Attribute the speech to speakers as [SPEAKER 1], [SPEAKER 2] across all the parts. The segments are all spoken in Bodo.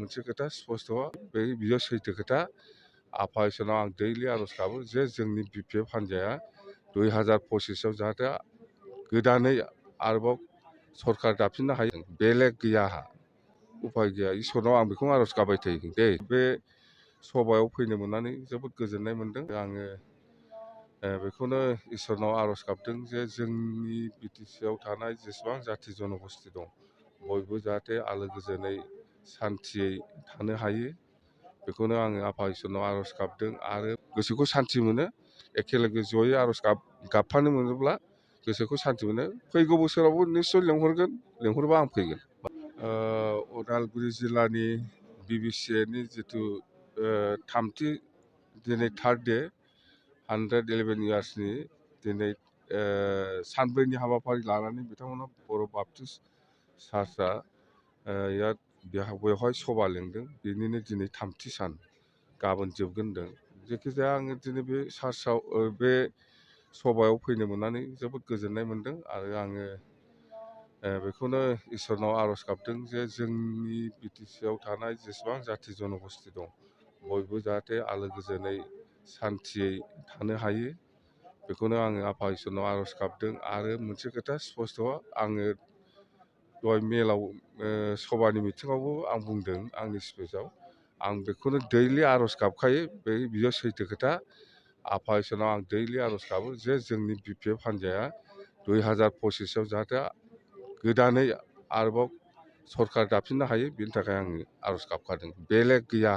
[SPEAKER 1] मोनसे खोथा स्पस्ट' बियो सैथो खोथा आफा इसोरनाव आं दैलि आर'ज गाबो जे जोंनि BPF हान्जाया 2025आव जाहाथे गोदानै आरोबाव सरकार दाफिननो हायो बेलेग गैया उपाय गैया इसोरनाव आं बेखौनो आर'ज गाबबाय थायो दे बे सभायाव फैनो मोननानै जोबोद गोजोननाय मोनदों आङो बेखौनो इसोरनाव आर'ज गाबदों जे जोंनि BTCआव थानाय जेसेबां जाथि जन'गस्ति दं बयबो जाहाथे आलो गोजोनै सान्थियै थानो हायो बेखौनो आङो आफा इसोरनाव आर'ज गाबदों आरो गोसोखौ सान्थि मोनो एखेलोगे जयै आर'ज गाबफानो मोनोब्ला गोसोखौ सान्थि मोनो फैगौ बोसोरावबो निस्सय लेंहरबा आं फैगोन उदालगुरि जिल्लानि BBCAनि जिथु थामथि दिनै थार्ड डे 111 इयार्सनि दिनै सानब्रैनि हाबाफारि लानानै बिथांमोना बर' बाप्टिस्ट चार्चआ बेवहाय सभा लिंदों बेनिनो दिनै थामथि सान गाबोन जोबगोन होनदों जायखिजाया आङो दिनै बे चार्चआव बे सभायाव फैनो मोननानै जोबोद गोजोननाय मोनदों आरो आङो बेखौनो इसोरनाव आर'ज गाबदों जे जोंनि BTCआव थानाय जेसेबां जाथि जन'गस्ति दं बयबो जाहाथे आलो गोजोनै सान्थियै थानो हायो बेखौनो आङो आफा इसोरनाव आर'ज गाबदों आरो मोनसे खोथा स्पस्ट' आङो दहाय मेलाव सभानि मिथिङावबो आं बुंदों आंनि स्पिचआव आं बेखौनो दैलि आर'ज गाबखायो बियो सैथो खोथा आफा इसोरनाव आं दैलि आर'ज गाबो जे जोंनि BPF हान्जाया 2025आव जाहाथे गोदानै आरोबाव सरकार दाफिननो हायो बेनि थाखाय आङो आर'ज गाबखादों बेलेग गैया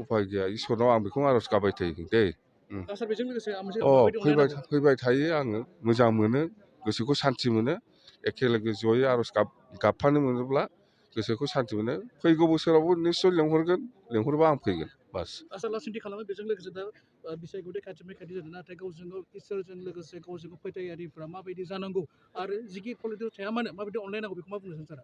[SPEAKER 1] उपाय गैया इसोरनाव आं बेखौनो आर'ज गाबबाय थायो दे फैबाय थायो आङो मोजां मोनो गोसोखौ सान्थि मोनो एखेलोगे जयै आर'ज गाबफानो मोनोब्ला गोसोखौ सान्थि मोनो फैगौ बोसोरावबो निस्सय लेंहरबा आं फैगोन बास
[SPEAKER 2] आसला सिन्थि खालामो बेजों लोगोसे दा बिसायख'थि खाथिनिफ्राय खाथि जादों नाथाय गावजों गाव इसोरजों लोगोसे गावजों गाव फोथायारिफ्रा माबायदि जानांगौ आरो जिखि पलिटिक्स थाया मानो माबायदि अनलायनांगौ बेखौ मा बुंनो सानो सारा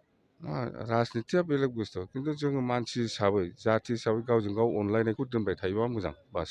[SPEAKER 1] राजनितिया बेलेग बुस्थु खिन्थु जोङो मानसि हिसाबै जाथि हिसाबै गावजों गाव अनलायनायखौ दोनबाय थायोबा मोजां बास